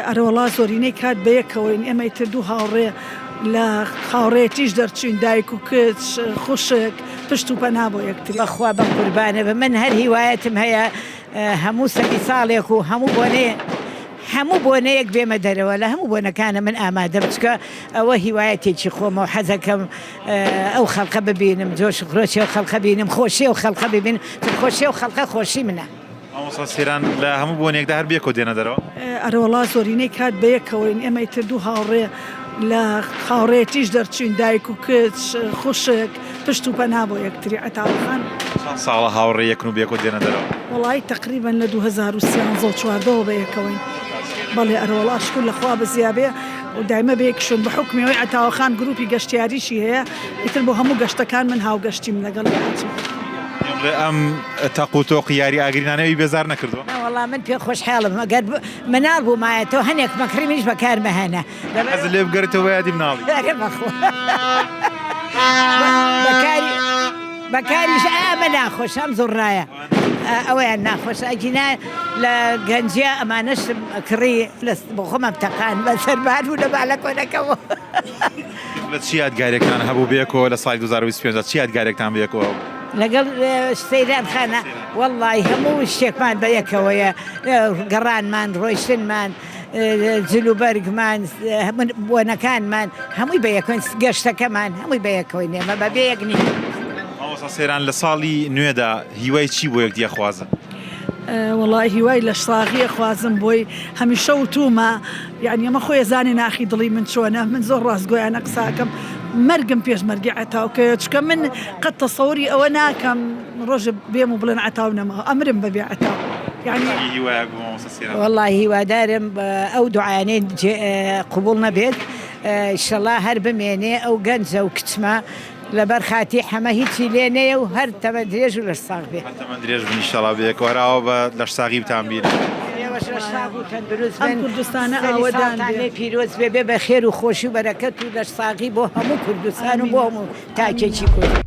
ئەرەوەڵا زۆرینەی کات بەیەکەوەین ئێمە ئیتر دوو هاوڕێ لە هاوڕێیەتیش دەرچووین دایک و کچ خوشک پشت و پەنا بۆ یەکتری. بەخوا بەقوربانت بم من هەر هیوایەتم هەیە هەموو سەری ساڵێک و هەموو بۆنەیە هەموو بۆنەیەک بێمە دەرەوە لە هەموو بۆنەکانە من ئامادەم چکە ئەوە هیوایەتێکی خۆمە و حەزەکەم ئەو خەڵقە ببینم جۆش و خرۆشی ئەو خەڵقە بینم خۆشی ئەو خەڵقە ببینم چون خۆشی ئەو خەڵقە خۆشی منە. مامۆستا سەیران لە هەموو بۆنەیەکدا هەر بەیەکەوە دێنە دەرەوە؟ ئەرەوەڵا زۆرینەی کات بەیەکەوەین ئێمە ئیتر دوو هاوڕێ لە هاوڕێیەتیش دەرچووین دایک و کچ خوشک پشت و پەنا بۆ یەکتری عەتاوە خان. چەند ساڵە هاوڕێی یەکن و بەیەکەوە دێنە دەرەوە؟ وەڵایی تەقریبەن لە 2013 و 14 وە بەیەکەوەین بەڵێ ئەرەوەڵا شکور لە خوا بەزیابێ و دایمە بەیەکشون بە حوکمی ئەوەی عەتاوە خان گروپی گەشتیاریشی هەیە ئیتر بۆ هەموو گەشتەکان من هاوگەشتیم لەگەڵی ئەچم. پێم بڵێ ئەم تەق و تۆقی یاری ئاگرینانەوی بێزار نەکردووە؟ نەوەڵا من پێ خۆشحاڵم ئەگەر مناڵ بوومایەتەوە هەنێک مەکڕی منیش بەکار مەهێنا. حەزت لێ بگەرێتەوە بە یادی مناڵی. ئەرێ بەخوا بەکاری بەکاریش ئەمە ناخۆشە ئەم زوڕنایە ئەوەیان ناخۆشە ئەگینا لە گەنجیا ئەمانەشم کڕی لە بۆ خۆمم تەقان بە سەربار و لە بالەکۆنەکەەوە. لە چی یادگارێکتان هەبوو بەیەکەوە لە ساڵی 2025 دا چی یادگارێکتان بەیەکەوە هەبوو؟ لەگەڵ سەیران خانە وەڵی هەموو شتێکمان بەیەکەوەیە گەڕانمان ڕۆیشتنمان جل و بەرگمان بۆنەکانمان هەمووی بەیەکەوەین گەشتەکەمان هەمووی بەیەکەوەین ئێمە بەبێ یەک نین. مامۆستا سەیران لە ساڵی نوێدا هیوای چی بۆ یەکدی ئەخوازن؟ وەڵای هیوای لەشساغی ئەخوازم بۆی هەمیشە وتومە یانی ئەمە خۆی ئەزانێ ناخی دڵی من چۆنە من زۆر ڕاستگۆیانە قسە ئەکەم مەرگم پێش مەرگی عەتاو کەوێ چونکە من قەت تەسەوری ئەوە ناکەم ڕۆژێ بێم و بڵێن عەتاو نەماوە ئەمرم بەبێ عەتاو یانی هیوایەک بۆ مامۆستا سەیران. وەڵای هیوادارم ئەو دوعایانەی قبوڵ نەبێت ئیشەڵا هەر بمێنێ ئەو گەنجە و کچمە لەبەر خاتی حەمە هیچی لێ نەیە و هەر تەمەن درێژ و لەش ساغ بێ. هەر تەمەن درێژ بن ئیشەڵا بەیەکەوە هەر ئاوا بە لەش ساغی بتان بینم. ئێوەش لەش ساغ و تەندروست ئەم بن کوردستانە سەری ئاوەدان ساڵتان بێ. لێ پیرۆز بێ بێ بە خێر و خۆشی و بەرەکەت و لەش ساغی بۆ هەموو کوردستان و بۆ ئامین هەموو ئامین تاکێکی کورد.